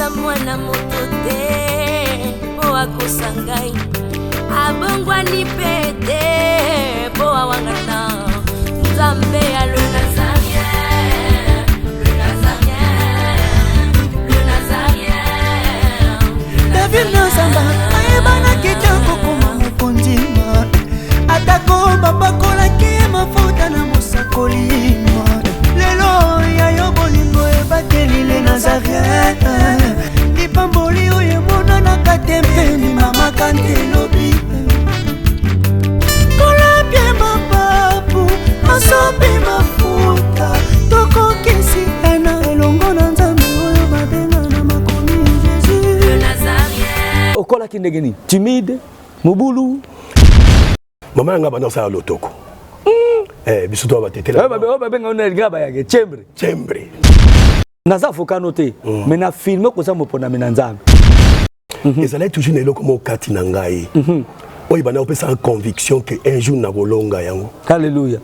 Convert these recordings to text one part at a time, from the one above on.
Naza mwana moto te mpo akosa ngai, abongwani mpe te mpo awangana Nzambe ya le Nazarien, le Nazarien, le Nazarien. David Nazamba ayebanaki te kokoma mokonzi, atako bapakolaki ye mafuta na mosakoli. Lelo ya yo bolingo ebateli le Nazarien, lipamboli oyo emonanaka te mpe ndimamaka nte lobi. Kolapie mapapu masopi mafuta, tokokisi ena elongo na Nzambe oyo babenga na makomi Jésus. Le Nazarien. Okolaki ndenge nini? Timide, mobulu? Mama na ngai banda kosala lotoko. Biso to batetela. Oyo babenga ngo na bayake chambre. Chambre. Naza avocat te, mais na filme koza moponami na Nzambe. Ezalaki toujours na eloko moko kati na ngai oyo ebanda kopesaka conviction que un jour nakolonga yango. Alléluia.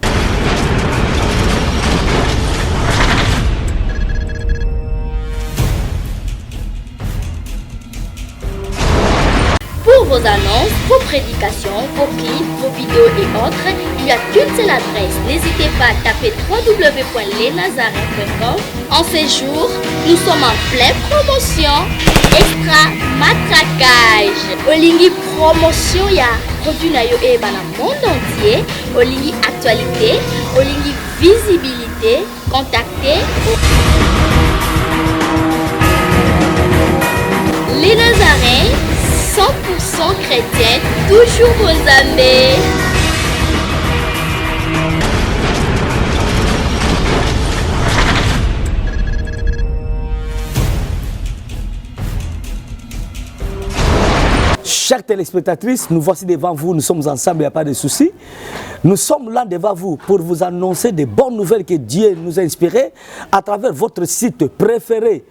Pour vos annonces, vos prédications, vos clips, vos vidéos et autres, il n'y a qu'une seule adresse. N'hésitez pas à taper www.lesnazaréens.com. En ces jours, nous sommes en pleine promotion extra matraquage. Olingi promotion ya produit na yo eyebana monde entier. Olingi actualité, olingi visibilité, contactez Les Nazaréens, 100% chrétiens, toujours vos amis. Chers téléspectatrices, nous voici devant vous, nous sommes ensemble, il n'y a pas de souci. Nous sommes là devant vous pour vous annoncer des bonnes nouvelles que Dieu nous a inspirées à travers votre site préféré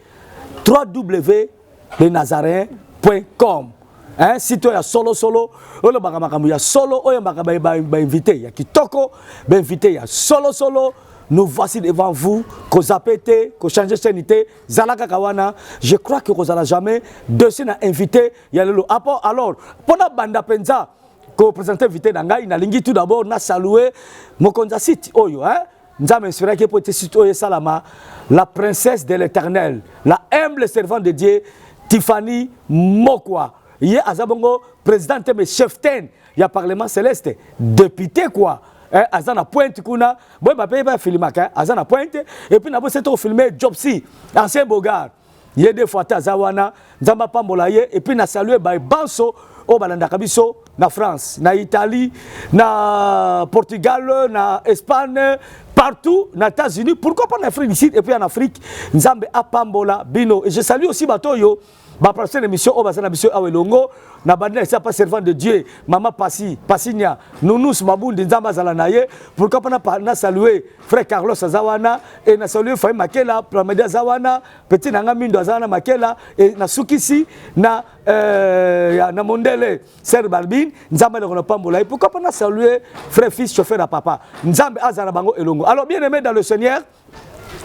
www.lesnazaréens.com. Hein, site ya solo solo, oyo baka makambo ya solo, oyo baka ba ba ba invité ya kitoko, ba invité ya solo solo. Nous voici devant vous, ko zapper te, ko changer chaîne te, zala kaka wana. Je crois que kozala jamais dessus na invité ya lelo. Apo alors, pona banda penza ko présenter invité na ngai, nalingi tout d'abord na saluer mokonzi ya site oyo, hein. Nzambe inspiraki po ete site oyo esalama, la princesse de l'Éternel, la humble servante de Dieu, Tiffany Mokwa. Ye aza bongo présidente mais chef ten ya Parlement céleste, député quoi. Eh, aza na pointe kuna, boye ba pe ba filmaka, hein, aza na pointe et puis na bo seto filmer Jobsi, ancien Bogard. Ye deux fois te aza wana, Nzambe apambola ye et puis na saluer ba banso oyo balandaka biso na France, na Italie, na Portugal, na Espagne, partout, na États-Unis, pourquoi pas en Afrique du Sud et puis en Afrique. Nzambe apambola bino. Et je salue aussi bato oyo ba prochaine émission oyo baza na biso awa elongo na bandi na pa servant de Dieu, Mama Pasi, Pasinya, Nounous Mabundi, Nzambe azala na ye. Pourquoi pas na saluer frère Carlos aza wana et na saluer Faye Makela, Plamedi aza wana, petit nanga Mindo aza wana Makela et na sukisi na na mondele Sœur Balbine, Nzambe aleko na pambola ye. Pourquoi pas na saluer frère fils chauffeur à papa. Nzambe azala bango elongo. Alors bien aimé dans le Seigneur,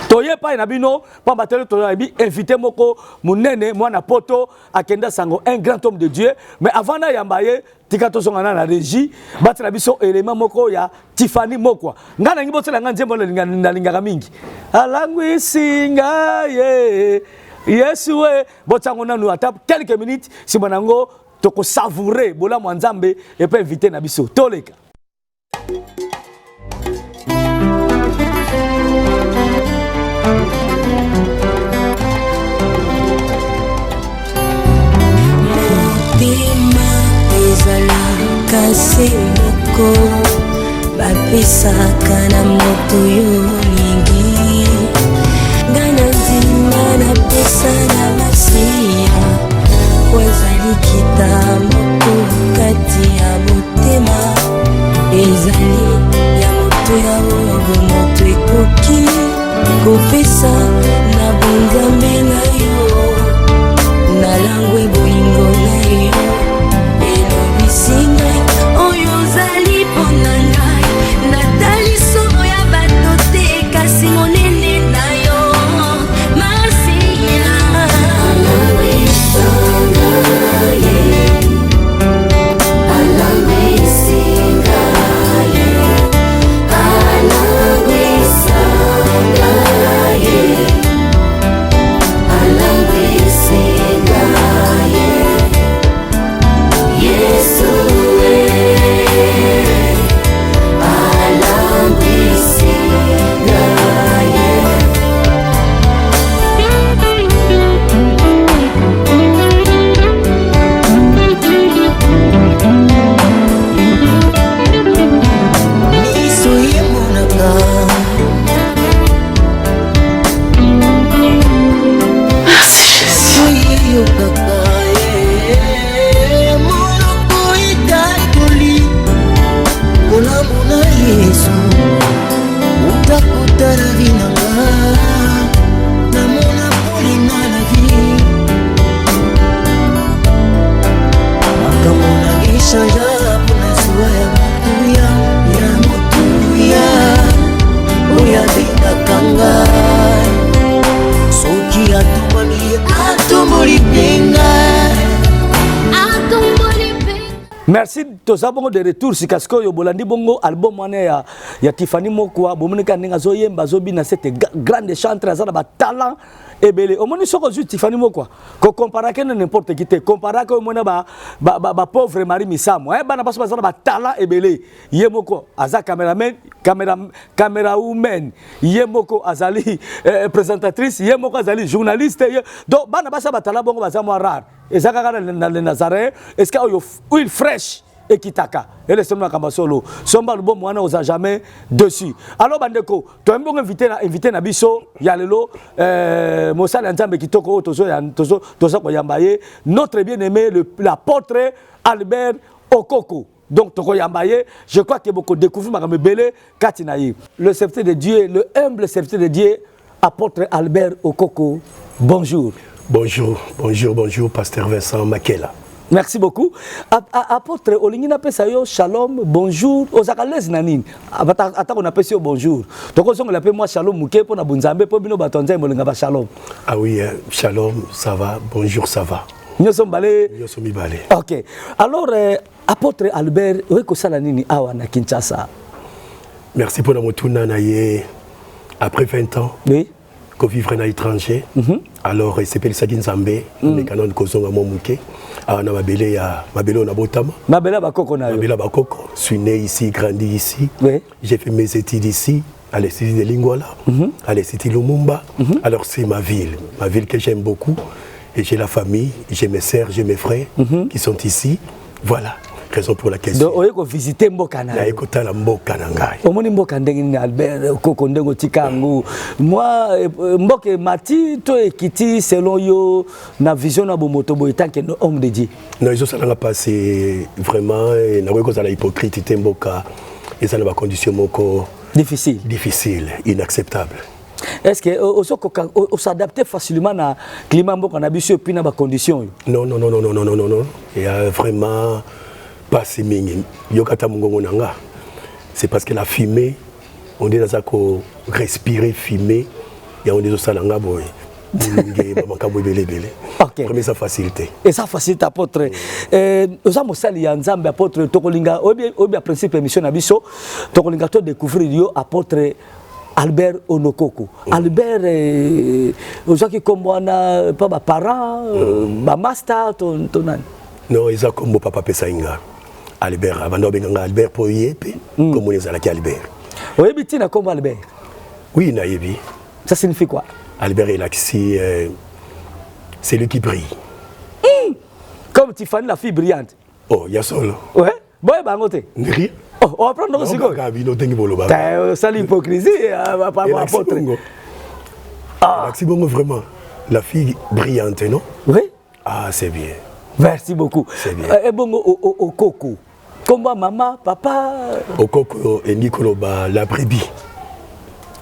toye pai na bino pamba te toyebi invité moko monene mwana poto akenda sango, un grand homme de Dieu. Mais avant na yamba ye, tika tozonga na régie, batela biso élément moko ya Tiffany Mokwa. Nga nangi botela nga nzembo nalingaka mingi. Alangwisi nga ye Yesu we, botango nanu ata quelques minutes sima nango toko savourer bolamu ya Nzambe et pe invité na biso. Toleka. Motema ezalaka se moko, bapesaka na moto yo olingi. Nga na ndima napesa na Masiya, po ezali kita moko kati ya motema, ezali ya moto ya oyo bomoto ekoki kopesa na bonzambe na yo. Nalangwe bolingo na yo, elobisi ngai oyo ozali mpo na ngai. Natali solo ya bato te, kasi monene na yo, Masiya. Merci, toza bongo de retour sika sikoyo. Bolandi bongo album wana ya Tiffany Mokwa. Bomoni kaka ndenge azoyemba, azobina, cette grande chantre aza na batalent ebele. Omoni, soki ozwi Tiffany Mokwa, kocomparake na n'importe qui te, comparake omona bapauvre Marie Misamu, eh, bana baso baza na batalent ebele. Ye moko aza cameraman, camera woman, ye moko azali présentatrice, ye moko azali journaliste ye. Donc bana basi ya batalent bongo baza mwa rare. Eza kaka na le Nazaréen esika oyo huile fraîche ekitaka. Elesemi makambo ya solo. Somba album wana, oza jamais dessus. Alors bandeko, toyambi bongo invité na biso ya lelo, mosali ya Nzambe kitoko oyo toza koyamba ye, notre bien aimé l'apôtre Albert Okoko. Donc tokoyamba ye, je crois que bokodécouvrir makambo ebele kati na ye. Le serviteur de Dieu, le humble serviteur de Dieu, apôtre Albert Okoko, bonjour. Bonjour, bonjour, bonjour, pasteur Vincent Makela. Merci beaucoup. Apôtre, olingi napesa yo shalom, bonjour, ozalaka lese na nini? Atako napesi yo bonjour, tokozongela mpe mwa shalom moke mpo na bonzambe, mpo bino bato ya Nzambe bolinga bashalom. Ah oui, shalom, ça va, bonjour, ça va. Nyonso mibale. Nyonso mibale. Ok. Alors, apôtre Albert, oye kosala nini awa na Kinshasa? Merci pour la motuna na ye. Après 20 ans, kovivre na étranger, alors esepelisaki Nzambe meka nanu kozonga mwa moke awa na mabele ya mabele oyo nabotama. Mabele ya bakoko na yo. Mabele ya bakoko. Suis né ici, grandi ici. J'ai fait mes études ici, à l'Institut de Lingwala, à l'Institut Lumumba. Alors c'est ma ville, ma ville que j'aime beaucoup. Et j'ai la famille, j'ai mes sœurs, j'ai mes frères qui sont ici. Voilà raison pour laquelle. Donc oye kovisite mboka na yo. Naye kotala mboka na ngai. Omoni mboka ndenge nini, Albert Okoko, ndenge otika yango mwa mboka emati to ekiti selon yo na vision na bomoto boye, tant que homme de Dieu? Non, ezosalanga mpasi vraiment. Nakoki kozala hypocrite te. Mboka eza na bacondition moko difficile. Difficile, inacceptable. Est ce que ozokoka os'adapte facilement na climat mboka na biso et puis na bacondition oyo? Non, non, non, non, non, non, non, non, eya vraiment mpasi mingi. Yoka ata mongongo na nga, c'est parce que la fumée, on dit naza korespirer fumée yango nde ezosala nga boye, molunge, bamakambo ebele ebele. Vraiment eza facile te. Eza facile te. Apôtre, oza mosali ya Nzambe. Apôtre, tokolinga oyebi ya principe émission na biso, tokolinga todécouvrir yo, apôtre Albert Onokoko. Albert, ozwaki nkombo wana mpa baparent, bamaster to nani? Non, eza nkombo papa apesaki nga, Albert. Abanda obenga nga Albert mpo ye mpe nkombo ezalaki Albert. Oyebi ntina nkombo Albert? Oui, nayebi. Ça signifie quoi? Albert elakisi c'est lui qui brille. Comme Tiffany, la fille brillante. Oh, ya solo. Ouais, boyeba yango te. Rien. Oh, oapprendre ngo sikoyo. Kaka bino ndenge bolobaka. Osali hypocrisie, apôtre. Elakisi bongo vraiment, la fille brillante, non? Oui. Ah, c'est bien. Merci beaucoup. C'est bien. Ebongo Okoko, kombo mama, papa? Okoko elingi koloba la brebis.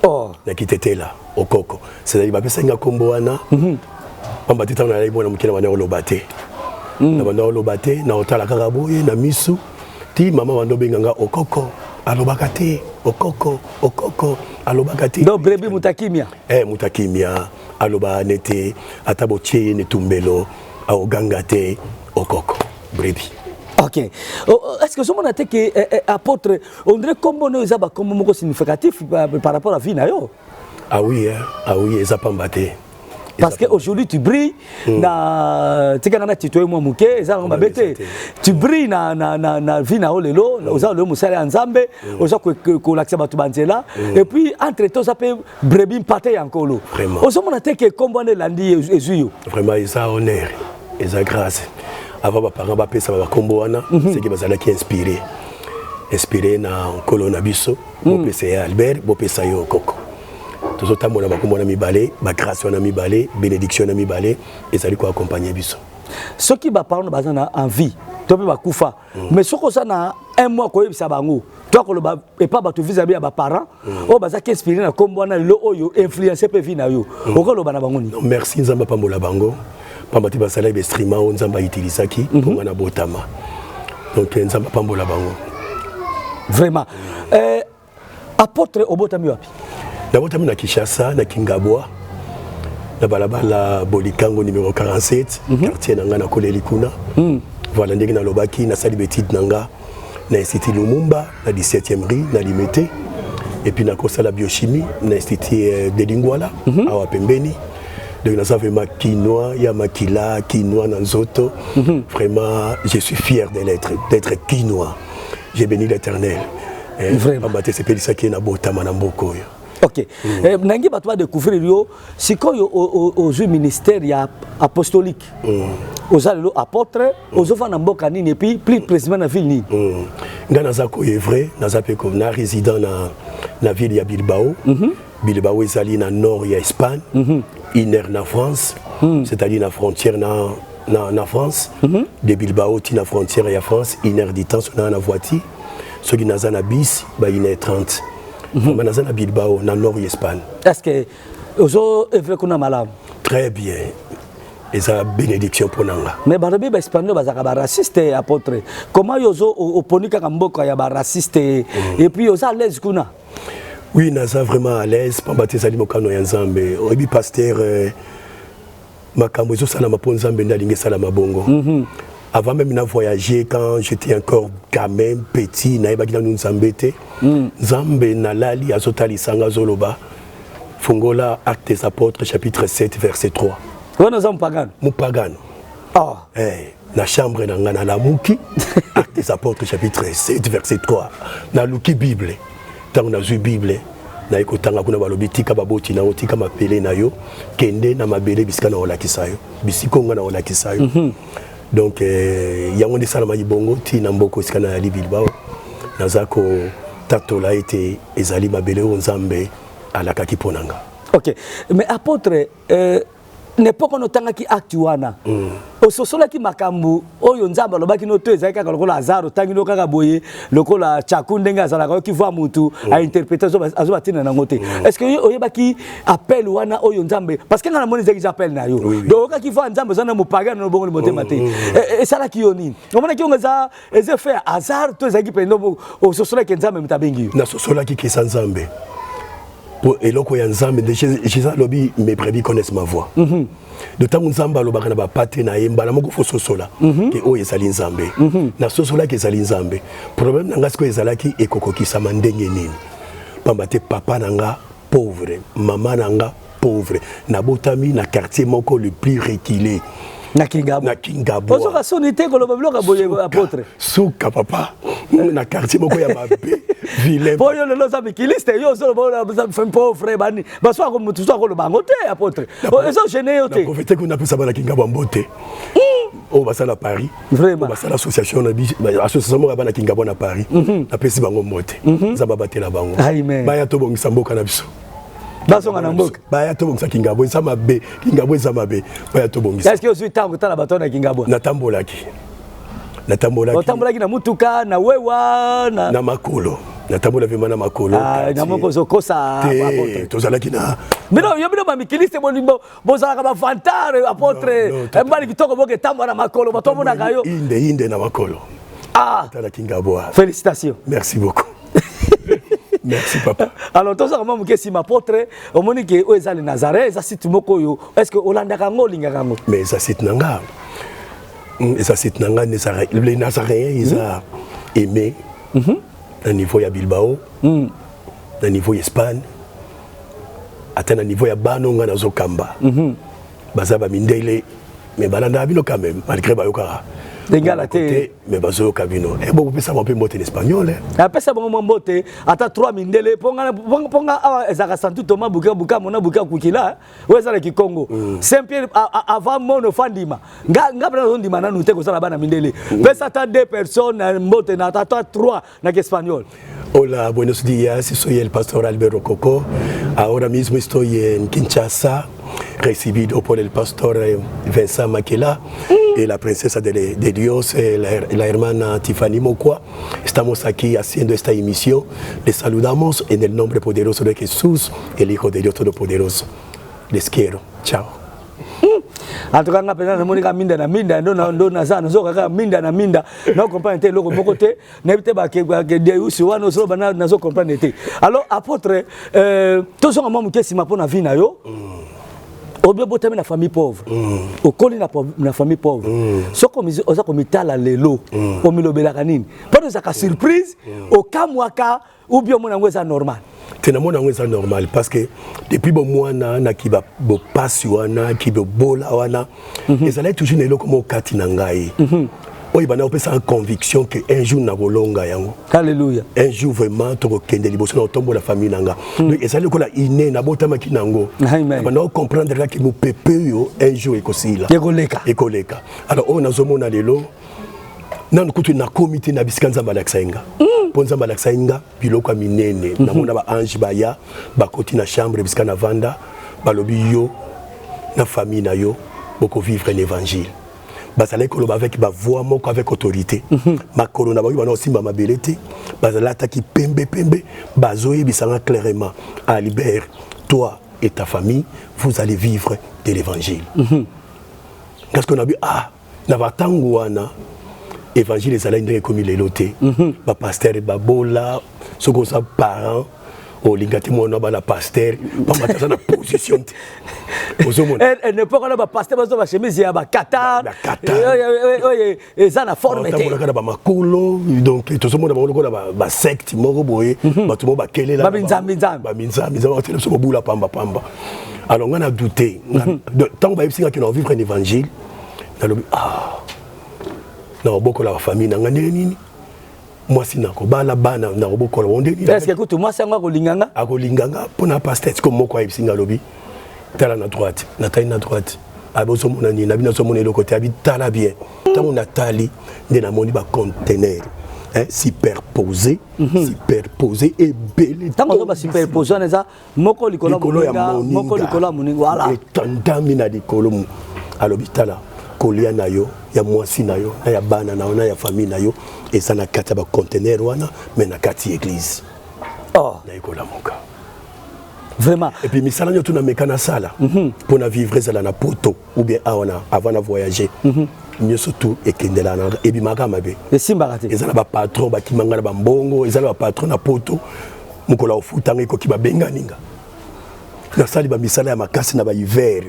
Oh. Na Kitetela. Okoko, c'est-à-dire bapesaki nga nkombo wana pamba te ntango nazalaki mwana moke, na banda koloba te, na banda koloba te, na kotala kaka boye na misu ti mama banda obenga nga Okoko, alobaka te, Okoko, Okoko, alobaka te. Donc brebis, moto akimia. Eh, moto akimia, aloba nete ata botie ye netumbelo, aoganga te. Okoko, brebis. Ok. Oh, est ce que ozomona te ke apôtre, on dirait kombo no eza bakombo moko significatif par rapport à vie na yo? Ah oui, hein? Ah oui, eza pamba te. Parce que aujourd'hui tu brilles na tikanga na titoye mwa moke, eza nango mabe te. Tu brilles na vie na yo lelo, oza lelo mosala ya Nzambe, oza kolakisa bato banzela, et puis entre temps oza mpe brebis, mpate ya Nkolo. Ozomona te ke kombo wana elandi, ezwi yo? Vraiment eza honneur, eza grâce. Avant baparent bapesa bakombo wana, seke bazalaki inspiré na Nkolo na biso. Bopesa ye Albert, bopesa ye Okoko. Tozotambola bakombo wana mibale, bagrâce wana mibale, bénédiction wana mibale ezali koaccompagne biso. Soki baparent baza na envie to mpe bakufa, mais soki oza na un mois koyebisa bango to akoloba epa bato vis-à-vis ya baparent oyo bazaki inspiré na nkombo wana, lelo oyo influence mpe vie na yo, okoloba na bango nini? Merci, Nzambe apambola bango, pamba te basalaki bainstrument oyo Nzambe autilisaki mpo nga na botama. Donc Nzambe apambola bango. Vraiment. Apôtre, obotami wapi? Nabotami na Kinshasa, na Kingabwa, na balabala Bolikango numéro 47, quartier na ngai. Nakoleli kuna. Voilà, ndenge nalobaki, nasali baétude na nga na Institut Lumumba, na 17e rue, na Limete, et puis nakosala biochimie na Institut de Lingwala, awa pembeni. Donc naza vraiment kinois ya makila, kinois na nzoto. Vraiment, je suis fier de l'être, d'être kinois. J'ai béni l'Éternel. Vraiment. Pamba te sepelisaki ye na botama na mboka oyo. Ok. Nangi bato badécouvrir yo sikoyo, ozwi ministère ya apostolique, oza lelo apôtre. Ozofanda mboka nini et puis plus précisément na ville nini? Ngai naza koœuvrer, naza mpe na résident na ville ya Bilbao. Bilbao ezali na nord ya Espagne, une heure na France, c'est-à-dire na frontière na France. De Bilbao ti na frontière ya France, une heure du temps soki naza na voiture. Soki naza na bus, ba 1h30. Vraiment, naza na Bilbao, na nord ya Espagne. Est ce que ozo œuvre kuna malamu? Très bien, eza bénédiction mpo na nga. Mais balobi baespagnol bazalaka baraciste. Apôtre, comment yo ozo oponi kaka mboka ya baraciste et puis oza à l'aise kuna? Oui, naza vraiment à l'aise, pamba te ezali mokano ya Nzambe. Oyebi, pasteur, makambo ezosalama mpo Nzambe nde alingi esalama bongo. Avant même na voyager, quand j'étais encore gamin, petit, nayebaki nanu Nzambe te. Nzambe, nalali, azotalisanga, azoloba: "Fungola Acte des Apôtres, chapitre 7, verset 3." Wana oza mopagano? Mopagano. Ah. Eh, na chambre na nga, nalamuki, Acte des Apôtres, chapitre 7, verset 3. Naluki Bible. Ntango nazwi Bible, naye kotanga kuna, balobi: "Tika baboti na yo, tika mapele na yo, kende na mabele bisika na olakisa yo, bisika onga na olakisa yo." Donc yango nde esalamaki bongo ntina mboka esika nayali, Bilbao. Naza kotatola ete ezali mabele oyo Nzambe alakaki mpo na nga. Ok, mais apôtre, na époque wana otangaki acte wana, ososolaki makambo oyo Nzambe alobaki no to ezalaki kaka lokola hasard, otangi no kaka boye lokola Tchaku ndenge azalaka, oyoki voix, mutu ainterpréter, azobatina nango te? Est ce que oyebaki appel wana oyo Nzambe? Parce que nga namoni ezalaki appel na yo. Donc oyokaki voix Nzambe, oza na mopagano no bongoli motema te. Esalaki yo nini? Omonaki yango eza fait hasard to ezalaki mpenza ososolaki Nzambe moto abengi yo? Nasosolaki kesa Nzambe, po eloko ya Nzambe nde Jésus alobi: "Mes brebis connaissent ma voix." De ntango Nzambe alobaka na bapate na ye, mbala moko fo sosola ke oyo ezali Nzambe. Nasosolaki ezali Nzambe. Problème na nga sikoyo ezalaki ekokokisama ndenge nini, pamba te papa na nga pauvre, mama na nga pauvre, nabotami na quartier moko le plus reculé. Na Kingabwa? Na Kingabwa. Ozoka soni te koloba biloko ya boye, apôtre? Suka, papa, na quartier moko ya mabe, vilain. Mpo yo lelo oza mikiliste, yo ozoloba pauvre, bani baswako, motu so akoloba yango te. Apôtre, ezogêner yo te? Naprofite kuna, napesa bana Kingabwa mbote oyo basala Paris. Vraiment. Oyo basala association na biso, association moko ya bana Kingabwa na Paris. Napesi bango mbote, Nzambe abatela bango. Amen. Baya tobongisa mboka na biso. Bazonga na mboka. Baya tobongisa Kingabwa, eza mabe. Kingabwa eza mabe, baya tobongisa. Est ce que ozwi ntango tala bato na Kingabwa? Natambolaki, natambolaki. Otambolaki na mutuka, na wewa, na Na makolo, natambola vraiment na makolo. Ah, na moko ozokosa. Te. Apôtre. Tozalaki na Bino yo, bino bamikiliste, bolimbo bozalaka bavantard, apôtre. Non, non. Mbali kitoko, boke tambola na makolo, bato bamonaka yo. Inde inde na makolo. Ah. Tala Kingabwa. Félicitations. Merci beaucoup, merci papa. Alors tozaka mwa moke nsima. Apôtre, omoni ke oyo eza le Nazaret, eza site moko oyo, est ce que olandaka yango, olingaka yango? Mais eza site na nga. Eza site na nga. Le Nazaréen eza aimé na niveau ya Bilbao, na niveau ya Espagne, ata na niveau ya bano nga nazokamba. Baza bamindele, mais balandaka bino quand même, malgré bayokaka Lingala te. Mais bazoyoka bino. Bokopesa bango mpe mbote na espagnol, eh. Apesa bango mwa mbote, ata 3 mindele, mpo nga awa ezalaka Santu Thomas buka buka mona buka kukila oyo ezalaki Congo, Saint Pierre avant mono fa ndima. Nga mpena nazondima nanu te kozala bana mindele. Pesa ata deux personnes na mbote na ata 3 na kiespagnol. Hola, buenos días. Soy el pastor Albert Rococó. Ahora mismo estoy en Kinshasa, recibido por el pastor Vincent Makela y la princesa de Dios, la hermana Tiffany Mokwa. Estamos aquí haciendo esta emisión. Les saludamos en el nombre poderoso de Jesús, el Hijo de Dios Todopoderoso. Les quiero. Chao. En tout cas, nga mpenza namoni kaka minda na minda, ndo naza nazoka kaka minda na minda, nacomprendre te eloko moko te, nayebi te bakdeusi wana ozoloba, nazocomprendre te. Alors apôtre, tozonga mwa moke nsima mpo na vie na yo. Obi obotami na famille pauvre, okoli na famille pauvre. Soki oza komitala lelo, omilobelaka nini? Mpo ozalaka surprise, okamwaka, ou bien omona yango eza normal? Te, namona yango eza normal, parce que depuis bomwana naki bopasi wana, ki bobola wana, ezalaki toujours na eloko moko kati na ngai oyo ebanda kopesaka conviction que un jour nakolonga yango. Alléluia. Un jour vraiment tokokende liboso na kotombola famille na nga. Donc ezali lokola ine nabotamaki nango. Amen. Banda kocomprendre kaka mopepe oyo un jour ekosila. Ekoleka. Ekoleka. Alors oyo nazomona lelo, nanu kutu nakomi te na bisika Nzambe alakisa ye nga, mpo Nzambe alakisa ye nga biloko ya minene. Namona baange baya, bakoti na chambre bisika navanda, balobi: "Yo na famille na yo bokovivre l'évangile." Bazalaki koloba avec bavoix moko, avec autorité. Makolo na bango bana kosimba mabele te, bazalataki pembe pembe. Bazoyebisanga clairement: "Albert, toi et ta famille, vous allez vivre de l'évangile." Parce que nabi, ah, na batango wana évangile ezalaki ndenge ekomi lelo te. Bapasteur babola. Soki oza parent, olinga te mwana bana pasteur, pamba te aza na position te, ozomona. N'époque wana bapasteur bazo bachemise ya baQatar. Baqatar. Oyo eza na forme te. Batambolaka na bamakolo. Donc tozomona bango lokola basecte moko boye, bato moko bakelela. Baminzambi-nzambi. Baminzambi nzambi, batela biso kobula pamba pamba. Alors nga na doute. Ntango bayebisi nga ke na vivre un évangile, nalobi: "Ah, na kobokola bafamille na nga ndenge nini? Mwasi nakobala, bana nakobokola bango ndenge nini?" Est ce que kutu mwasi yango akolinga nga? Akolinga nga mpo na pasteur? Siko moko ayebisi nga, alobi: "Tala na droite." Natali na droite. Abi: "Ozomona nini?" Abi: "Nazomona eloko te." Abi: "Tala bien." Ntango natali nde namoni baconteneur superposé, superposé ebele. Ntango ozo basuperpose wana, eza moko likolo likolo ya moninga, moko likolo ya moninga, voilà. Etandami na likolo. Alobi: "Tala, kolia na yo, ya mwasi na yo, na ya bana na yo, na ya famille na yo, eza na kati ya baconteneur wana, mais na kati ya église." Oh. Nayekolamuka. Vraiment. Et puis misala nyonso nameka nasala mpo na vivre, ezala na poto ou bien awa na avant na voyager, nyonso tu ekendela na ebimaka mabe. Esimbaka te. Eza na bapatron bakimanga na bambongo, eza na bapatron na poto, mokolo akofutanga ekoki, babengani nga. Nasali bamisala ya makasi na bahiver,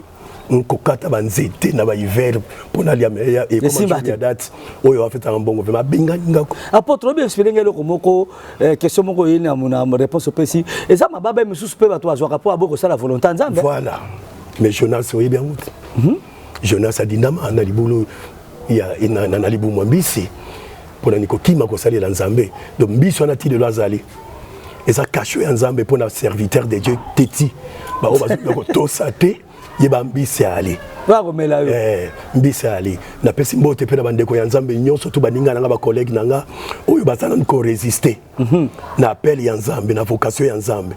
kokata banzete na bahiver mpo nalia. Esimba te. Ya date oyo afetanga mbongo, vraiment abengani nga. Apôtre, obi expliquer ngai eloko moko, question moko oyeni na réponse opesi. Eza mababa misusu mpe bato bazwaka mpo aboyi kosala volonté ya Nzambe. Voilà, mais Jonas, oyebi yango te? Jonas adindama na libulu ya na libumu ya mbisi mpona ni kokima kosalela Nzambe. Donc mbisi wana ti lelo azali, eza cachot ya Nzambe mpona serviteur de Dieu teti baoyo bazolinga kotosa te. Yeba, mbisi ali. Bakomela yo. Eh, mbisi ali. Napesi mbote mpe na bandeko ya Nzambe nyonso to baninga na nga, bacollègue na nga oyo baza nanu korésister na appel ya Nzambe, na vocation ya Nzambe.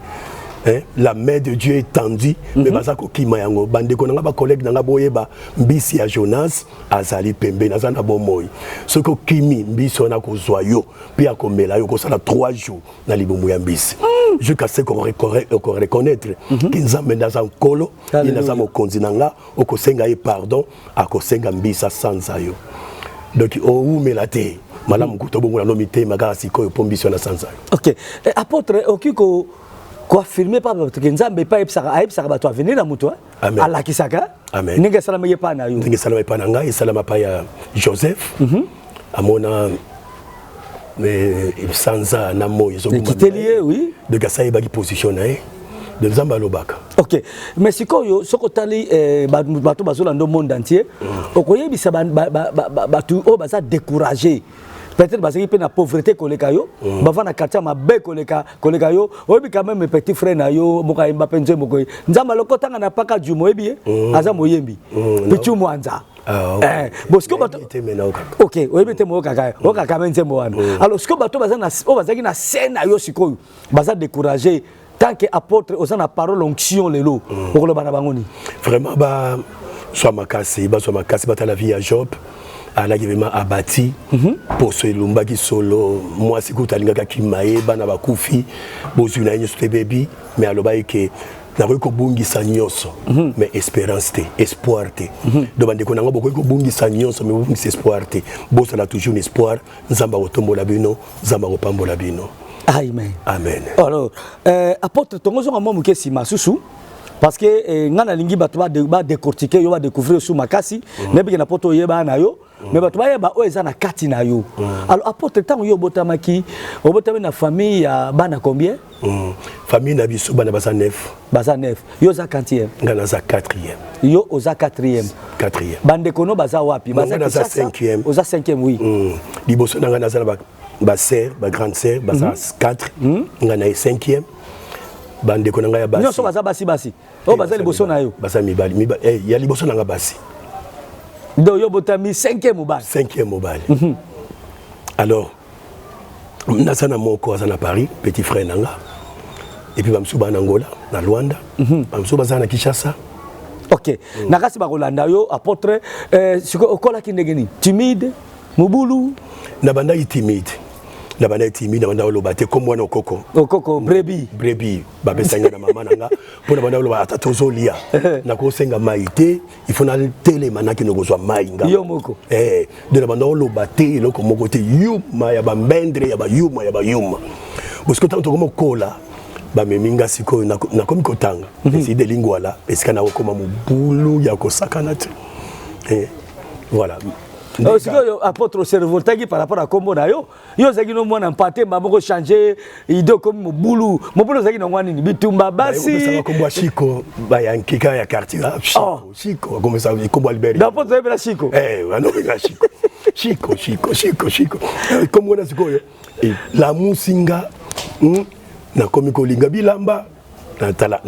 Hein? La main de Dieu est tendue, mais baza kokima yango. Bandeko na nga, bacollègue na nga, boyeba, mbisi ya Jonas azali pembeni, aza na bomoi. Soki okimi mbisi wana, akozwa yo mpe akomela yo, kosala 3 jours na libumu ya mbisi, jusqu'à ce qu'on reconnaître que Nzambe nde aza nkolo, ye nde aza mokonzi na nga. Okosenga ye pardon, akosenga mbisi asanza yo. Donc owumela te, malamu kuta obongola no mitema kaka sikoyo, mpo mbisi wana asanza yo. Ok. Apôtre, okoki ko koaffirmer pa bato ke Nzambe epai ayebisaka bato avenir na moto? Amen. Alakisaka? Amen. Ndenge esalamaki epai na yo? Ndenge esalama epai na ngai, esalama epai ya Joseph. Amona sanza na moi. Ekiteli ye, oui. Donc asayebaki position na ye. Donc Nzambe alobaka. Ok, mais sikoyo soki otali bato bazolanda monde entier, okoyebisa bato oyo baza découragé, peut-être bazalaki mpe na pauvreté koleka yo, bava na quartier mabe koleka yo. Oyebi quand même petit frère na yo moko ayemba mpe nzembo koye: "Nzambe alokotanga na paka jumo." Oyebi ye, aza moyembi Pichu Mwanza. Ah, ok. Bon, sikoyo bato Nayebi te, me naokaka. Ok, oyebi te, moyokaka, oyokaka me nzembo wana. Alors sikoyo bato baza na oyo bazalaki na se na yo, sikoyo baza découragé, tant que apôtre oza na parole onction lelo, okoloba na bango nini? Vraiment, bazwa makasi, bazwa makasi, batala vie ya Job. Alaki vraiment abati, poso elumbaki solo, mwasi kutu alingaki akima ye, bana bakufi, bozwi na ye nyonso te bebi. Mais alobaki ke nakoki kobungisa nyonso, mais espérance te, espoir te. Donc bandeko na nga, bokoki kobungisa nyonso, mais bobungisa espoir te. Bozala toujours na espoir. Nzambe akotombola bino, Nzambe akopambola bino. Amen. Amen. Alors apôtre, tongozonga mwa moke nsima susu. Parce que eh, nga nalingi bato badécortique yo, badécouvrir su makasi. Nayebi ke na poto oyeba na yo, mais bato bayeba oyo eza na kati na yo. Alors apôtre, ntango yo obotamaki, obotami na famille ya bana combien? Famille na biso, bana baza neuf. Baza neuf. Yo oza quantième? Nga naza quatrième. Yo oza quatrième. Quatrième. Bandeko no baza wapi? Baza naza cinquième. Oza cinquième, oui. Liboso na nga naza na basœur, bagrande sœur, baza quatre. Nga na ye cinquième. Bandeko na ngai ya basi nyonso baza basi, basi oyo baza liboso na yo? Baza mibali. Ya liboso na nga basi. Donc yo botami cinquième mobali? Cinquième mobali. Alors naza na moko aza na Paris, petit frère na nga, et puis bamosusu baa na Angola, na Luanda, bamosusu baza na Kinshasa. Ok. Na kasi bakolanda yo, apôtre. Sikoyo okolaki ndenge nini? Timide, mobulu? Nabandaki timide, nabandaki timide, nabandaki oloba te. Kombo wana Okoko. Okoko brebi. Brebi, bapesa nga na mama na nga mpo na banda oloba. Ata tozolia, nakosenga mai te, il faut natelema, nakende kozwa mai nga yo moko. Eh, de na banda oloba te, eloko moko te, yuma ya bambendre, ya bayuma, ya bayuma. Bosiko ntango tokoma kokola, bamemi nga sikoyo, nakomi kotanga eside Lingwala, esika nakokoma mobulu ya kosakana te. Voilà. Sikoyo apôtre, oserévoltaki par rapport à kombo na yo? Yo ozalaki no mwana mpate, mba moko change idée, okomi mobulu. Mobulu ozalaki nango nini? Bitumba, basi? Kombo ya Shiko, bayankika ya quartier, Shiko, Shiko, akomesa kombo Albert. D'apôtre oyebela Shiko? Anobenga Shiko, Shiko, Shiko, Shiko, Shiko. Kombo wana sikoyo lamusi nga, nakomi kolinga bilamba. Natala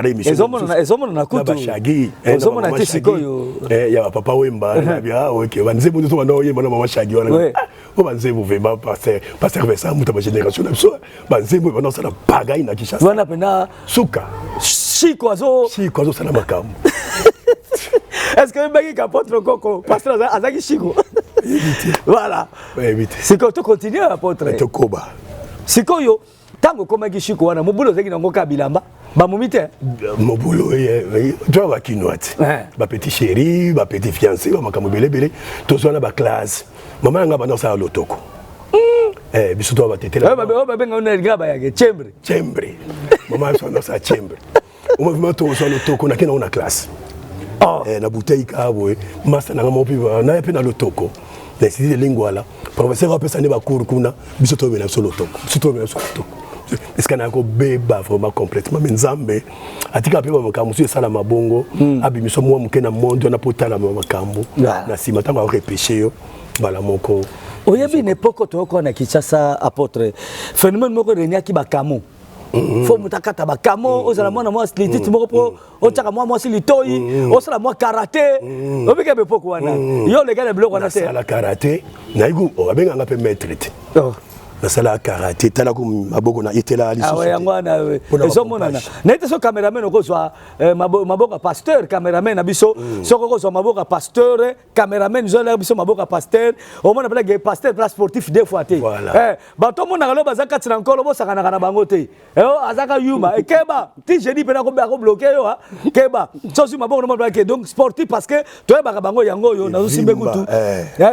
émission. Ezomonana kutu. Bashagi. Ozomona te sikoyo. Ya bapapa Wemba, ah ok, banzembo nyonso banda oyemba na mama Shagi wana, o banzembo vraiment, pasteur, pasteur Vincent, moto ya bagénération na biso, banzembo ebanda kosala pagai na Kinshasa. Wana mpena. Suka. Shiko azo Shiko azosala makambo. Est ce que oyebaki qu'apôtre Koko, pasteur, azalaki Shiko? Voilà. Sikoyo tocontinue, apôtre. Tokoba. Sikoyo ntango okomaki Shiko wana, mobulu ozalaki nango ka bilamba, bamomi te? Mobulu toya bakinois te, bapetit chéri, bapetit fiancé, bamakambo ebele ebele. Tozwa na baclasse, mama na ngai banda kosala lotoko, biso to batetela. Babenga bayake chambre. Chambre. Mama biso banda kosala chambre. Oma tozwa lotoko, nake nango na classe na bouteille kaka boye. Masa nanga moko mpe naya mpe na lotoko na institut de Lingwala. Professeur apesa nde bacours kuna, biso toyebela biso lotoko, biso toyebela biso lotoko. Esika naya kobeba vraiment complètement, mais Nzambe atika mpe bamakambo mosusu esalama bongo, abimiso mwa moke na monde wana mpo otalama makambo na nsima ntango arepêche yo mbala moko. Oyebi, na époque toyokoa na Kinshasa, apôtre, phénomène moko erenyaki, bakamo. Fo moto akata bakamo, ozala mwana mwasi lititi moko mpo otiaka mwa mwasi litoi, osala mwa karate. Obika bepoke wana, yo oleka na biloko wana te? Nasala karate, nayebi babenganga mpe maître te. Nasala karate, talako maboko na etela. Lisusu yango wana ezomonana. Naye te so cameraman okozwa maboko ya pasteur, cameraman na biso, soki okozwa maboko ya pasteur, cameraman, ezolaka biso maboko ya pasteur, omona mpena pasteur pla sportif deux fois te. Bato omonaka lo baza kati na Nkolo, bosakanaka na bango te. Azaka yuma, ekeba ti jeudi mpena akobloquer yo. Keba sosi maboko no ke donc sportif, parce que toyebaka bango yango oyo nazosimbe kutu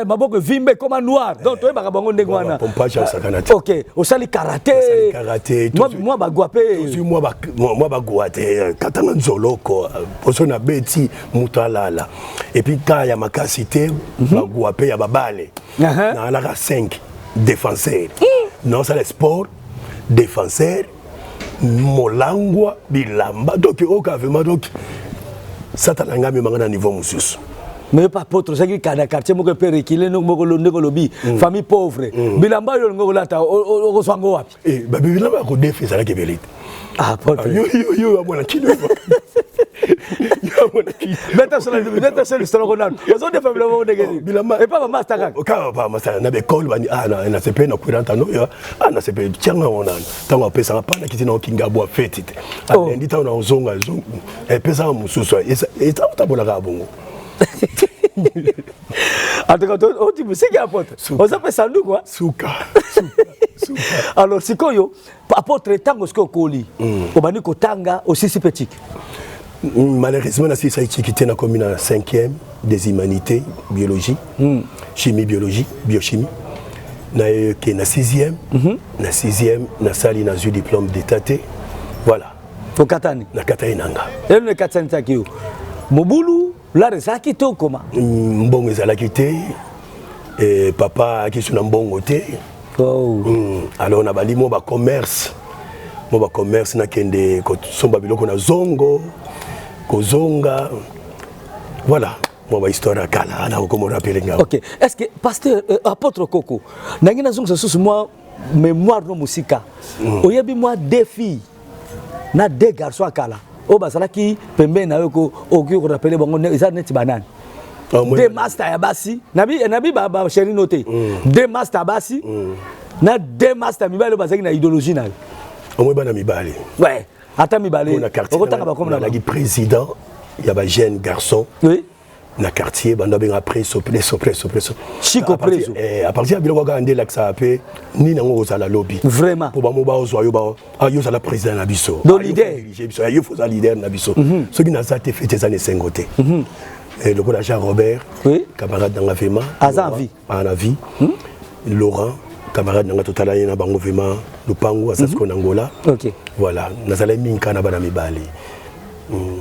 maboko evimbe, ekoma noir, donc toyebaka bango ndenge wana. Ok, osali karate, mwa bagwa mpe? Mwa bagwa te, katanga nzoloko poso na beti moto alala, et puis ka ya makasi te, bagwa mpe ya babale, naalaka 5 défenseur, naosala sport, défenseur, molangwa bilamba. Donc oyoka vraiment, donc Satana ngai amemanga na niveau mosusu. Mais pas apôtre, ozalaki na quartier moko epe rekile moko, ndenge olobi, famille pauvre. Bilamba oyo olingi kolata, okozwa ngo wapi? Bilamba ya kodefa ezalaki ebele te. Yo amona kino. Beta solo lisolo nano, ozodefa bilamba ndenge nini? Epa bamasta kaka? Kaka bamasta na baekole bani nasepe na kwiranta no yo nasepe tianga ngo nano. Ntango apesaka pa nakiti na okinga bwa feti te, alendi ntango na ozonga, epesaka mosusu, etambolaka bongo. En tout cas oti mosiki, apôtre, oza mpe sanduku. Suka. Alors sikoyo apôtre, ntango sikoyo okoli, obandi kotanga, osisi mpe tiki? Malheureusement nasisa etiki te. Nakomi na cinquième des humanités, biologie, chimie, biologie, biochimie. Nayoke na sixième, na sixième nasali, nazwi diplôme d'état te. Voilà. Okatani? Nakatani na nga. Eloko ekatanisaki yo, mobulu lar ezalaki te, okoma? Mbongo ezalaki te. Papa ayaki so na mbongo te. Alors nabandi mo bacommerce, mo bacommerce, nakende kosomba biloko na zongo, kozonga, voilà, mwa bahistoire ya kala nakokoma rappeler nga. Ok, est ce que pasteur apôtre Koko, nangi nazongisa susu mwa mémoire no mosika. Oyebi mwa deux filles na deux garçons ya kala oyo bazalaki pembeni na yo, okoki korappeler bango? Eza neti banani? Deux master ya basi, nabi bachéri no te, deux master ya basi na deux master mibale oyo bazalaki na idéologie na yo. Omoi bana mibale? Ouais, ata mibale. Okotanga bakoma. Nazalaki président ya bajeune garçon na quartier, bando abenga preso, preso, preso, preso. Chico Preso. À partir ya biloko kaka nde elakisaka mpe nini yango kozala lobi. Mpo bango baozwa yo, yo ozala président na biso. Do leader. Biso yo faut oza leader na biso. Soki naza te, fête eza na esengo te. Lokola Jean Robert, camarade nanga vraiment. Aza en vie? Na vie. Laurent, camarade nanga, totala ye na bango vraiment lupango, aza sikoyo na Angola. Voilà, nazalaki mingi kaka na bana mibale.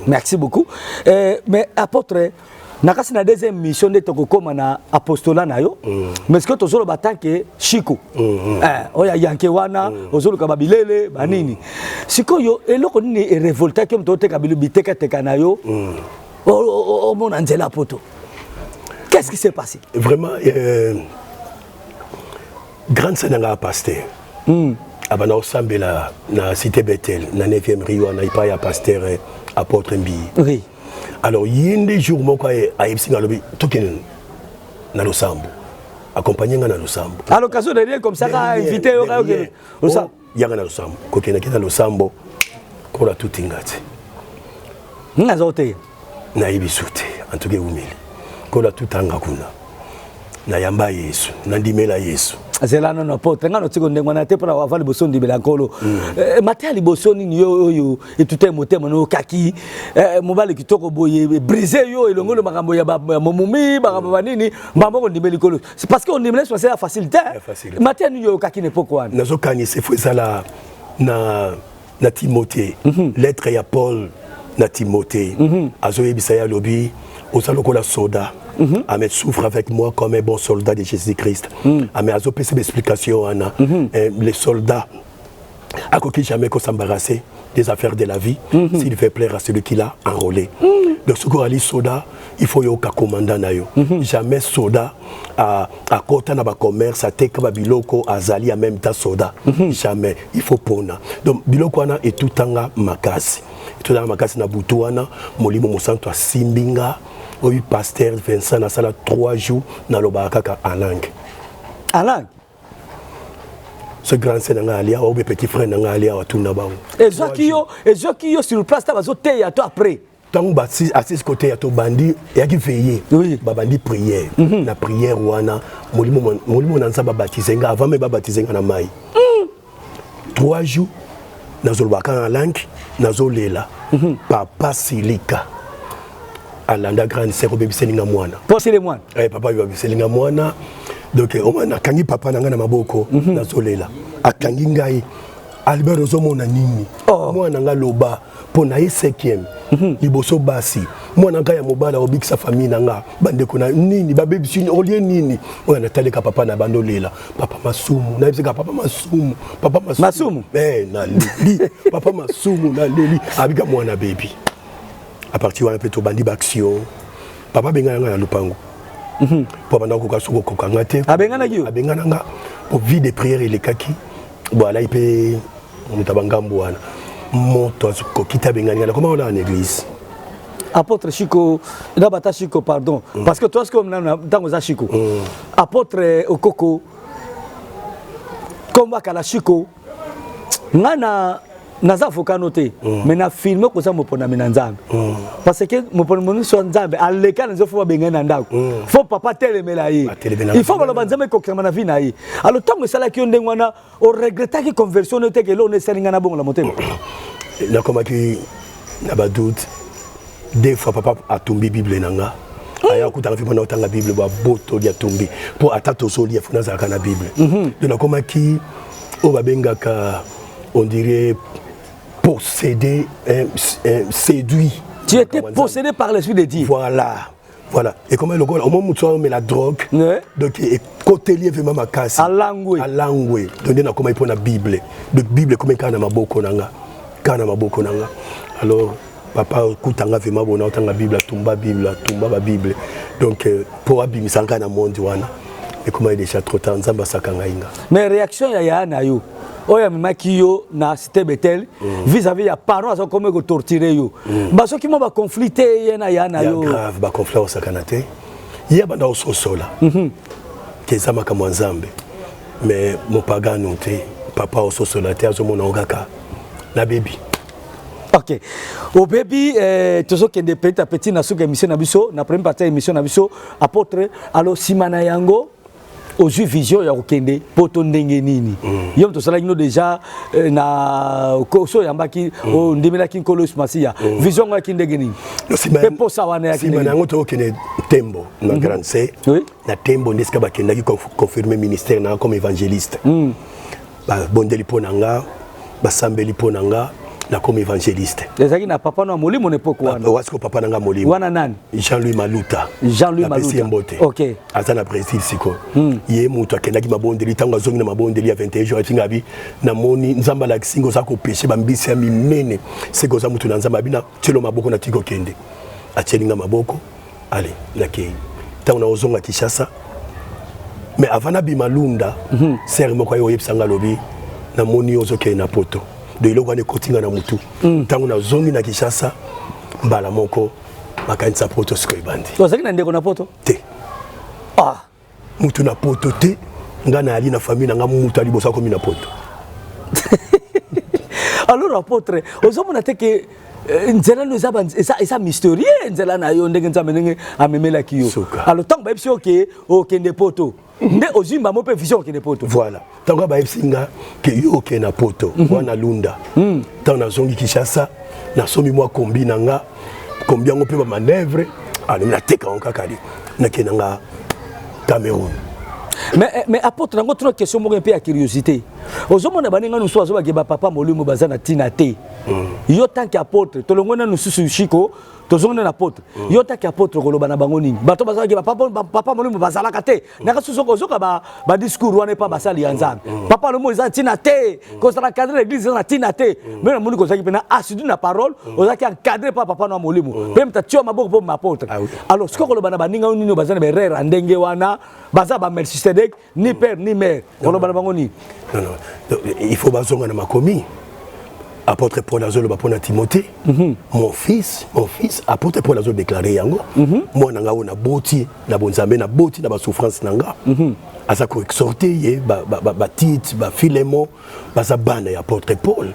Merci beaucoup. Mais apôtre, na kasi na deuxième mission nde tokokóma na apostolat na yo. Mais ce que tozoloba, tant que Chiko oyo ayanke wana, ozoluka babilele banini. Sikoyo eloko nini erevoltaki yo moto oteka bitekateka na yo, omona nzela poto? Qu'est-ce qui s'est passé? Vraiment, grande sœur nanga pasteur, abanda kosambela na Cité Betel, na 9e rue wana, epai ya pasteur apôtre Mbii. Alors ye nde jour moko ayebisi nga, alobi tokende na losambo, accompagne nga na losambo. À l'occasion de rien comme ça, ka invité yo ka losambo. Yanga na losambo, kokendaki na losambo, kola tutinga te. Naza te. Nayebi su te, en tout cas ewumeli. Kola tutanga kuna, nayamba Yesu, nandimela Yesu. Zela nono, apôtre, nga notiko ndenge wana te mpona ava liboso ndimela Nkolo. Mateya liboso nini yo oyo etuta motema no okaki? Mobali kitoko boye brise yo elongolo, makambo ya momumi, makambo banini, mbambo kondimela likolo, parce que ondimela Yesu ya facilité. Mateya nini yo okaki na époque wana? Nazokanisa efo ezala na Timothée, lettre ya Paul na Timothée. Azoyebisa ye, alobi oza lokola soda. Amen. Souffre avec moi comme un bon soldat de Jésus-Christ. Amen. Azopesa baexplication wana. Les soldats akoki jamais s'embarrasser des affaires de la vie s'il veut plaire à celui qui l'a enrôlé. Donc soki ozali soda, il faut yoka commandant na yo. Jamais soda akota na bacommerce, ateka babiloko, azali en même temps soda. Jamais. Il faut pona. Donc biloko wana etutanga makasi, etutanga makasi na butu wana. Molimo Mosantu asimbi nga. Oyo pasteur Vincent, nasala 3 jours nalobaka kaka en langue. En langue? Ce grand sœur na ngai alia obe, petit frère na ngai alia, atuna bango. Ezwaki yo sur place ta bazoteya to après? Ntango asisi koteya, tobandi, eyaki veillée. Babandi prière. Na prière wana, molimo na Nzambe abatize nga avant me babatize nga na mai. 3 jours nazolobaka na langue, nazolela. Papa silika alanda grande sœur, obebiseli nga mwana. Posele mwana. Papa obebiseli nga mwana. Donc oma nakangi papa na ngai na maboko, nazolela, akangi ngai: "Albert, ozomona nini?" Oh. Mwana nga, loba mpo na ye cinquième liboso basi, mwana ngai ya mobali akobikisa famille na nga, bandeko na nini babebisi, olie nini? Oyo nataleka papa na bando olela: "Papa, masumu." Nayebisaka: "Papa, masumu, papa." Masumu. Naleli: "Papa, masumu." Naleli, abika mwana bebi. À partir wana mpe tobandi baaction. Papa abengana nga na lupango mpo abanda kokoka soki okoka nga te. Abenganaki yo? Abengana nga po vie de prière elekaki. Bon, alai mpe moto ya bangambo wana, moto akoki te, abengani nga, nakoma wana na église. Apôtre Chiko na bata Chiko, pardon, parce que toi sikoyo ntango oza Chiko, apôtre Okoko, kombo akala Chiko, nga na naza avocat no te, mais na filme koza moponami na Nzambe, parce que moponami nyonso ya Nzambe aleka na nzela, faut babengani na ndako, faut papa telemela ye. Atelemela. Il faut baloba Nzambe ekokisama na vie na ye. Alors ntango esalaki yo ndenge wana, oregretaki conversion no teke eloko esali ngai na bongola motema? Nakomaki na badoute. Deux fois papa atumbi Bible na nga. Aya akutaka fi mpona otanga Bible, babotoli, atumbi, mpo ata tozolia, faut nazalaka na Bible. Donc nakomaki oyo babengaka, on dirait, Possédé, séduit. Tu étais possédé par l'esprit de Dieu. Voilà, voilà. Ekomaki lokola omoi motu aomela drogue. Donc ekoteli ye vraiment makasi. Alangwe. Alangwe. Donc nde nakomaki mpo na Bible. Donc Bible ekomaki kaka na maboko na nga, kaka na maboko na nga. Alors papa okutanga vraiment bona otanga Bible, atumba Bible, atumba babible. Donc mpo abimisa ngai na monde wana, ekomaki déjà trop tard. Nzambe asaka ngai nga. Mais réaction ya yaya na yo oyo amemaki yo na Cité Betel vis-à-vis ya parent aza komi kotorturer yo, basoki mwa baconflit te, ye na yaya na ya yo? Grave, baconflit osakana te. Ye abanda kososola ke eza makambo ya Nzambe, mais mopagano te. Papa ososola te, azomona ngo kaka nabebi. Ok, obebi. Tozokende petit à petit na suka émission na biso, na première partie ya émission na biso, apôtre. Alors, nsima na yango ozwi vision ya kokende Poto ndenge nini? Yo moto osalaki no déjà na so oyambaki, ondimelaki Nkolo Yesu Masiya, vision yango yaki ndenge nini? Mpe posa wana yaki? Nsima na yango tokokende Tembo na Grande C. Na Tembo nde esika bakendaki confirmer ministère na nga comme évangéliste. Babondeli mpo na nga, basambeli mpo na nga, nakomi évangéliste. Ezalaki na papa no ya molimo na époque wana? Wasiko papa na nga molimo. Wana nani? Jean-Louis Maluta. Jean-Louis Napesi ye Maluta. mbote. Aza na Brésil sikoyo. Ye moto akendaki mabondeli. Ntango azongi na mabondeli ya 21 jours, atinga abi: "Namoni Nzambe alakisi nga oza kopêcher bambisi ya minene, seke oza motu na Nzambe." Abi na tielo maboko, natiki kokende. Atieli nga maboko, ale nakei. Ntango naozonga Kinshasa, mais avant nabima Lunda, sœur moko aye oyebisa nga, alobi: "Namoni yo ozokende na Poto." Donc eloko wana ekoti nga na motu. Ntango nazongi na Kinshasa, mbala moko makanisa Poto sikoyo ebandi. Ozalaki na ndeko na Poto? Te. Ah. Mutu na Poto te. Nga nayali na famille na nga mutu ya liboso akomi na Poto. Alors apôtre, ozomona te ke nzela no eza mystérieux, nzela na yo, ndenge Nzambe ndenge amemelaki yo? Suka. Alors ntango bayebisi yo ke okende Poto, nde ozwi mbamo mpe vision okende Poto? Voilà, ntango bayebisi nga ke yo okende na Poto wana, Lunda. Ntango nazongi Kinshasa, nasombi mwa kombi na nga. Kombi yango mpe bamanœuvre alobi nateka yango kaka li nakende nga Cameroun. Mais apôtre, yango tuna question moko mpe ya curiosité. Ozomona baninga mosusu bazobake bapapa molimo baza na ntina te. Yo tant que apôtre, tolongwe na mosusu shiko, tozongi na apôtre. Yo tant que apôtre, koloba na bango nini? Bato bazalaki bapapa molimo bazalaka te. Naka susu ozoka badiscours wana epa basali ya Nzambe: papa molimo eza ntina te, kozala cadre na église eza na ntina te. Mais namoni kozalaki mpena assidu na parole, ozalaki encadré pa papa na molimo mpe moto atia maboko mpo apôtre. Ah oui. Alors sikoyo koloba na baninga nini baza na baerreur ya ndenge wana, baza bamelchisedek, ni père ni mère, koloba na bango nini? Non, non. Donc, il faut bazonga na makomi. Apôtre Paul azoloba mpo na Timothée: "Mon fils, mon fils." Apôtre Paul azodéclarer yango: "Mwana nga oyo naboti na bonzambe, naboti na basouffrance na nga." Aza koexhorter ye baTite, baPhilémon, baza bana ya apôtre Paul.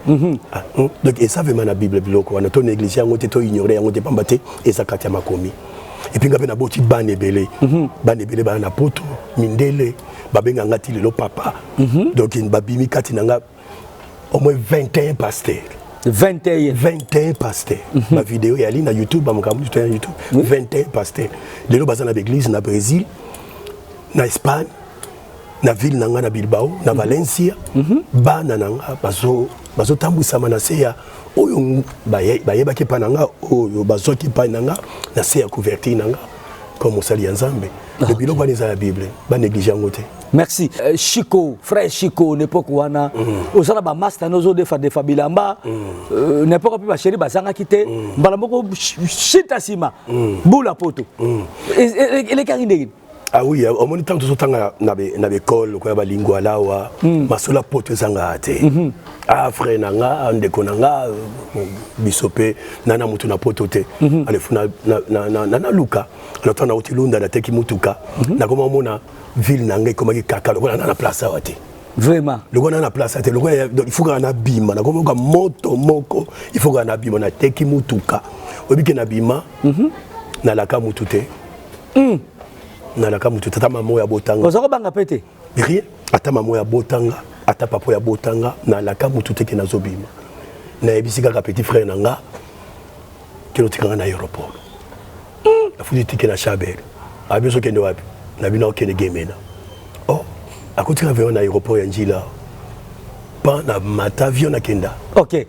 Ah, Donc eza vraiment na Bible. Biloko wana to néglige yango te, to ignore yango te, pamba te eza kati ya makomi. Et puis nga mpe naboti bana ebele, bana ebele bana na Poto, mindele babenganga ti lelo papa. Donc babimi kati na nga au moins 21 pasteurs. 21? 21 pasteurs. Bavideo eyali na YouTube, bamakambo nyonso ya YouTube. 21 pasteurs lelo baza na baeglise na Brésil, na Espagne, na ville na nga na Bilbao, na Valencia. Bana na nga bazotambwisama na se ya oyo bayebaki epai na nga, oyo bazwaki epai na nga, na se ya couverture na nga comme mosali ya Nzambe. Donc biloko wana eza ya Bible, banéglige yango te. Merci. Chico, frère Chico, na époque wana ozala bamaster na ozodefa defa bilamba. Na époque mpe bachéri bazangaki te. Mbala moko shita nsima bula Poto, elekaki ndenge? Ah oui, omoni, ntango tozotanga na baekole lokola balingwala awa, masolo ya Poto ezangaka te. Ah, frère na nga, ndeko na nga, biso mpe na motu na Poto te. Alefu naluka. Alors ntango nauti Lunda, nateki mutuka, nakoma omona ville na ngai ekomaki kaka lokola na place awa te. Vraiment? Lokola na place te, lokola il faut kaka nabima. Nakomoka moto moko, il faut kaka nabima. Nateki mutuka, oyebi ke nabima, nalaka mutu te, nalaka mutu te, ata mama oyo abotanga. Oza kobanga mpe te? Rien. Ata mama oyo abotanga, ata papa oyo abotanga, nalaka mutu te ke nazobima. Nayebisi kaka petit frère na nga ke notikanga na aéroport. Nafuti ticket na Chaber. Abi: "Ozokende wapi?" Na bino akokende Gemena. Oh, akotika avion na aéroport ya Njila pa na mata avion, nakenda. Ok.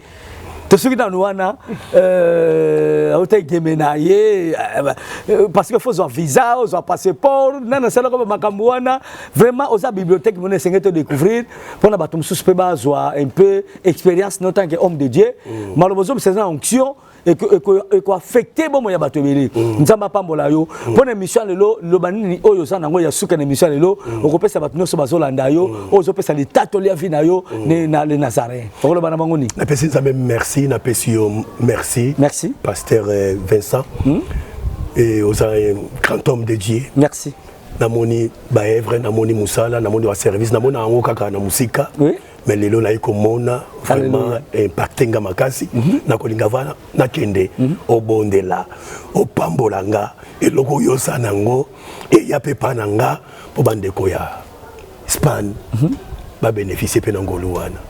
Tosoki nanu wana euh, auta egeme na ye euh, euh, parce que faut ozwa visa, ozwa passeport, nani asalaka ba makambo wana. Vraiment oza bibliothèque mona, esengeli to découvrir mpona bato mosusu mpe bazwa un peu expérience no tant que homme de Dieu. Maloba ozobisa eza na onction, ekoaffecte bomoi ya bato ebele. Nzambe apambola yo mpo na émission ya lelo. Loba nini oyo oza nango ya suka na émission ya lelo okopesa bato nyonso bazolanda yo, oyo ozopesa litatoli ya vie na yo na le Nazaréen, okoloba na bango nini? Napesi Nzambe merci, napesi yo merci. Merci. Pasteur Vincent, et oza un grand homme de Dieu. Merci. Namoni baœuvre, namoni mosala, namoni baservice, namoni yango kaka na mosika. Mais lelo naye komona vraiment impacte nga makasi. Nakolinga va nakende obondela, opambola nga, eloko oyo oza nango eya mpe pa na nga, mpo bandeko ya Espagne babénéficie mpe na ngolu wana.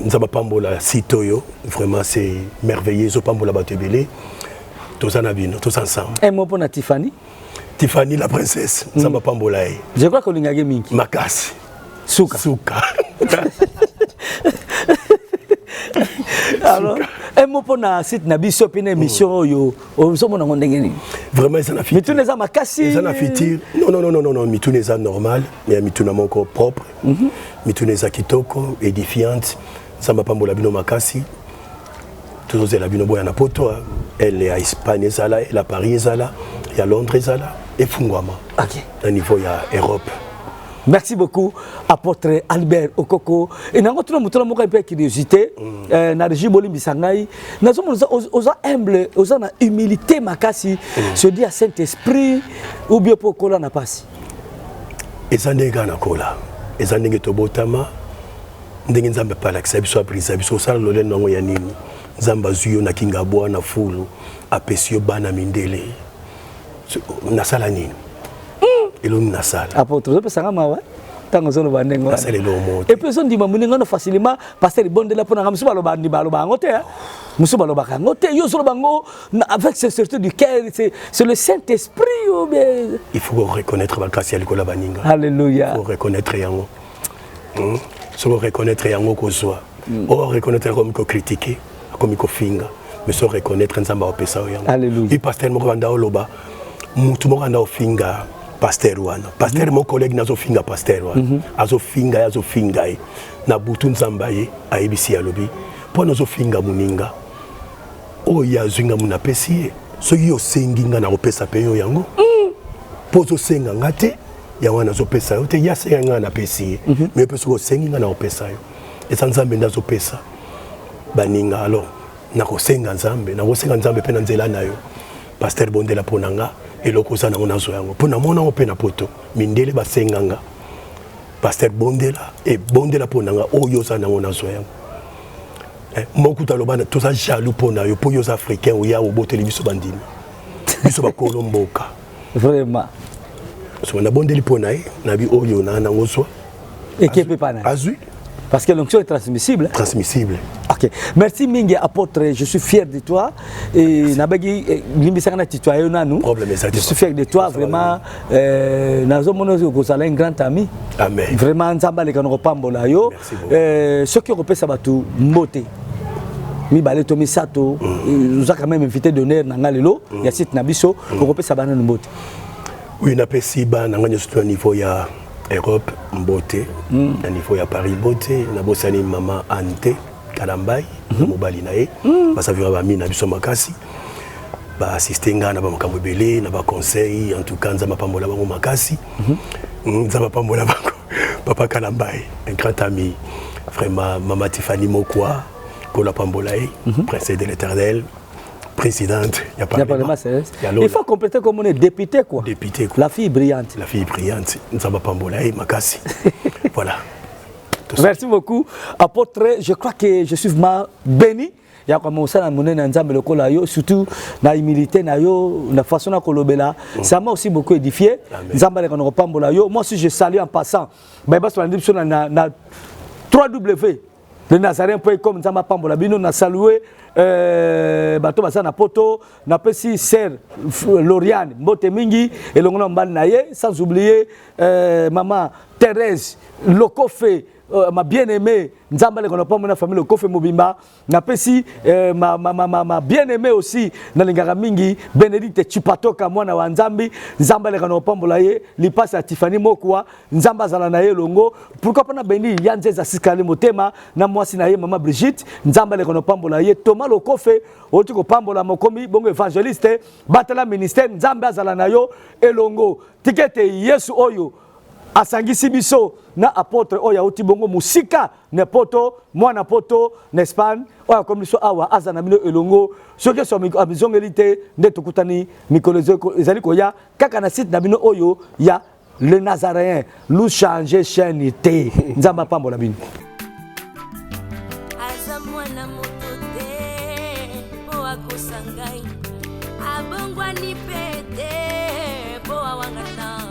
Nzambe apambola site oyo, vraiment c'est merveilleux, ezopambola bato ebele. Toza na bino, toza ensemble. Un mot mpona Tiffany. Tiffany la princesse, Nzambe apambola ye. Je crois kolingaki mingi. Makasi. Suka. Suka. Alors, un mot mpona site na biso mpe na émission oyo, ozomona yango ndenge nini? Vraiment eza na Mituna eza makasi. Eza na futur. Non, non, non, non, non, mituna eza normal, mais ya mituna moko propre. Mituna eza kitoko, édifiante. Nzambe apambola bino makasi. Tozozela bino boya na poto. Ele ya Espagne ezala, ele ya Paris ezala, ya Londres ezala, efungwama na niveau ya Europe. Merci beaucoup, apôtre Albert Okoko. E nango tuna moto na moko mpe curiosité na régie, bolimbisa ngai, nazomona oza humble, oza na humilité makasi. Se dit ya Saint Esprit ou bien mpo okola na pasi? Eza ndenge kaka nakola, eza ndenge tobotama, ndenge Nzambe apalakisa biso, aprisa biso. Osala lolendo yango ya nini? Nzambe azwi yo na Kingabwa na fulu, apesi yo bana mindele. Nasala nini? Eloni nasala? Apôtre, ozopesanga mawa ntango ozoloba ndenge wana. Nasala eloko moko te. Et puis ozondima moninga no facilement. Pasteur, bondela mpo na nga. Mosusu baloba, ndima baloba yango te, hein. Mosusu balobaka yango te. Yo ozoloba yango avec sincérité du cœur. C'est le Saint Esprit ou bien? Il faut reconnaître bagrâce ya likolo ya baninga. Alléluia. Faut reconnaître yango. Soki reconnaître yango, kozwa oyo reconnaître, akomi kocritiquer, akomi kofinga. Mais so reconnaître, Nzambe aopesa yo yango. Alléluia. I pasteur moko banda oloba, mutu moko anda ofinga pasteur wana, pasteur moko collègue nazofinga pasteur wana, azofinga ye, azofinga ye na butu. Nzambe aye, ayebisi ye, alobi: mpo na ozofinga moninga oyo ye azwi, nga muna apesi ye. Soki yo osengi nga, nakopesa mpe yo yango. Mpo ozosenga nga te, yango wana nazopesa yo te. Ye asenga nga, napesi ye. Mais mpe soki osengi nga, nakopesa yo. Eza Nzambe nde azopesa baninga. Alors nakosenga Nzambe, nakosenga Nzambe mpe na nzela na yo, pasteur, bondela mpo na nga, eloko oza nango nazwa yango, mpo namona yango mpe na poto mindele basenga nga: pasteur, bondela, ebondela mpo na nga, oyo oza nango nazwa yango. Moko aloba: toza jaloux mpo na yo, mpo yo oza africain, oya oboteli biso bandimi, biso bakolo mboka. Vraiment. So nabondeli mpo na ye, nabi oyo na nango zwa. Ekepe pa na Azwi. Parce que l'onction est transmissible, hein? Transmissible. Ok, merci mingi, apôtre, je suis fier de toi et nabaki limbisaka na tutoyer nanu. Problème eza te. Je suis fier de toi vraiment, nazomona kozala un grand ami. Amen. Vraiment, Nzambe aleka na kopambola yo. Merci beaucoup. Soki okopesa bato mbote mibale to misato, oza quand même invité d'honneur na nga lelo ya site na biso, okopesa bana mbote? Oui, napesi bana nga nyonso na niveau ya Europe mbote, na niveau ya Paris mbote. Nabosani mama Anne te, Kalambai na mobali na ye, basavira bami na biso makasi, baassiste nga na bamakambo ebele, na baconseil. En tout cas, Nzambe apambola bango makasi. Nzambe apambola bango. Papa Kalambai, un grand ami vraiment. Mama Tiffany Mokwa, Nkolo apambola ye, princesse de l'Éternel, présidente ya Ya Parlement Parlement céleste. Ya Lola. Il faut compléter comme on est député, quoi. Député, quoi. La fille brillante. La fille brillante, Nzambe apambola ye makasi. Voilà. Merci beaucoup, apôtre. Je crois que je suis vraiment béni ya kwa mosala monene ya Nzambe lokola yo, surtout na humilité na yo, na façon na kolobela. Ça m'a aussi beaucoup édifié. Nzambe aleka na kopambola yo. Moi aussi, je salue en passant bayeba so balandi biso na 3W le nazaréen.com. Nzambe apambola bino. Na salue bato baza na poto. Napesi sœur Loriane mbote mingi elongo na mobali na ye, sans oublier mama Thérèse Lokofe. ma bien aimé, Nzambe aleka na pambo na famille Lokofe mobimba. Napesi ma bien aimé aussi, nalingaka mingi, Bénédicte Chipatoka, mwana wa Nzambi, Nzambe aleka na pambola ye, lipasi ya Tiffany Mokwa, Nzambe azala na ye elongo. Pourquoi pas na beni ya Nzeza Siskali motema na mwasi na ye mama Brigitte, Nzambe aleka na pambola ye. Thomas Lokofe oti kopambola mokomi bongo évangéliste, batela ministère, Nzambe azala na yo elongo. Tika ete Yesu oyo asangisi biso na apôtre oyo auti bongo mosika na Poto, mwana Poto na Espagne, oyo akomi biso awa, aza na bino elongo. Soki Yesu amizongeli te, nde tokutani mikolo ezali koya kaka na site na bino oyo ya Le Nazaréen. Nous changer chaîne te. Nzambe apambola bino. Aza mwana moto te mpo akosa ngai, abongwani mpe te mpo awangana.